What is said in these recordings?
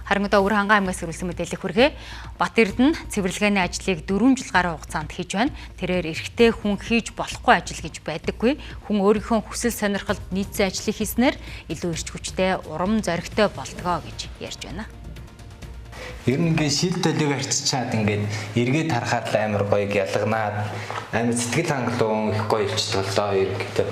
Харин одоо Өвөр-Хангай аймгаас ирүүлсэн мэдээлэл хүргэе. Бат-Эрдэнэ цэвэрлэгээний ажлыг 4 жил гаруй хугацаанд хийж байна. Тэрээр эрэгтэй хүн хийж болохгүй ажил гэж байдаггүй. Хүн өөрийнхөө хүсэл сонирхолд нийцсэн ажлыг хийснээр илүү эрч хүчтэй, урам зоригтой болдгоо гэж ярьж байна. Ер нь ингээд шил төлөг арчичаад ингээд эргээд харахад л амар гоё ялганаад амар сэтгэл хангалуун их гоё болчлоо ерөнхийдөө.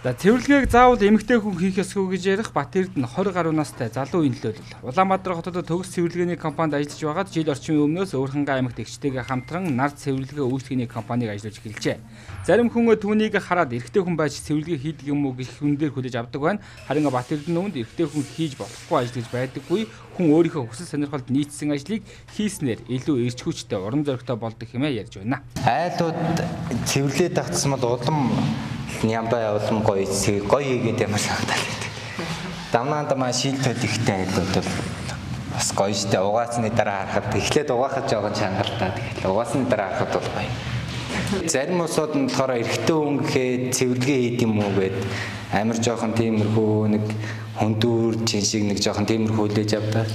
За цэвэрлэгээг заавал эмэгтэй хүн хийх ёсгүй гэж ярих Бат-Эрдэнэ 20 гаруй настай залуу нөлөөлөл. Улаанбаатар хотод төгс цэвэрлэгээний компанид ажиллаж байгаад жил орчмын өмнөөс Өвөр-Хангай аймагт эгчтэйгээ хамтран нар цэвэрлэгээ үйлчилгээний компанийг ажиллуулж эхэлжээ. Зарим хүн түүнийг хараад эрэгтэй хүн байж цэвэрлэгээ хийдэг юм уу гэх хүн дээр хүлээж авдаг байна. Харин Бат-Эрдэнэ үүнд эрэгтэй хүн хийж болохгүй ажил гэж байдаггүй. Хүн өөрийнхөө хүсэл сонирхолд нийцсэн ажлыг хийснээр илүү эрч хүчтэй, урам зоригтой болдог хэмээн ярьж байна. Айлууд цэвэрлээд татсан бол улам нямбай улам гоё гоё хийгээд ямар санагдаад байдаг. Дамнаа дамаа шил төл ихтэй айлууд бол бас гоё штэ. Угаасны дараа харахад эхлээд угаахад жоохон чангалдаа. Тэгэхээр угаасны дараа харахад бол гоё. Зарим улсууд нь болохоор эрэгтэй хүн гэхэд цэвэрлэгээ хийд юм уу гэд амар жоохон тиймэрхүү нэг хүндүүр чин шиг нэг жоохон тиймэрхүү хүлээж авдаг.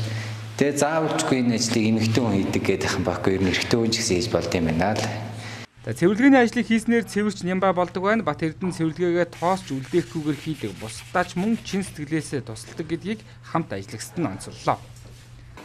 Тэгээ заавалчгүй энэ ажлыг эмэгтэй хүн хийдэг гэдэг юм байхгүй. Ер нь эрэгтэй хүн ч гэсэн хийж болд юм байна л. За цэвэрлэгээний ажлыг хийснээр цэвэрч нямбай болдог байна. Бат-Эрдэнэ цэвэрлэгээгээ тоосч үлдээхгүйгээр хийдэг. Бусдаач мөн чин сэтгэлээсээ тусалдаг гэдгийг хамт ажиллагсад нь онцоллоо.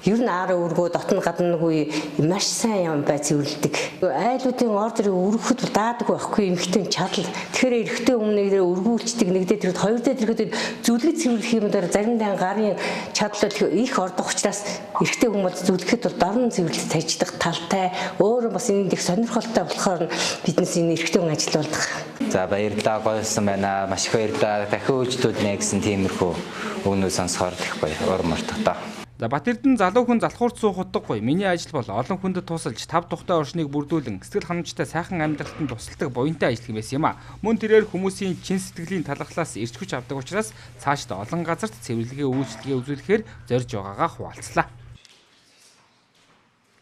Ер нь аар өргөө дотн гаднаггүй маш сайн юм бай цэвэрлдэг. Айлуудын ордерыг өргөхөд даадаг байхгүй эмэгтэй чадал. Тэгэхээр эрэгтэй өмнө өргүүлцдэг нэгдээ тэр хоёр дээр ирэхэд зүлэг цэвэрлэх юм дээр заримдаа гарын чадал их ордог учраас эрэгтэй хүн бол зүлгэхэд бол дорн цэвэрлэх цаждаг талтай. Өөрөө бас энд их сонирхолтой болохоор биднес энэ эрэгтэй хүн ажиллаулдаг. За баярлалаа, гоёсон байна. Маш их баярлалаа. Дахин үйлчлүүлнэ гэсэн тиймэрхүү өгнөө сонсохоор их гоё урам ордог. За Бат-Эрдэнэ залуу хүн залхуурт суух утгагүй. Миний ажил бол олон хүнд тусалж тав тухтай оршныг бүрдүүлэн сэтгэл ханамжтай сайхан амьдралтанд тусалдаг буянтай ажил байсан юм а. Мөн тэрээр хүмүүсийн чин сэтгэлийн талархлаас эрч хүч авдаг учраас цаашдаа олон газарт цэвэрлэгээ үйлчилгээ үзүүлэхээр зорж байгаагаа хуваалцлаа.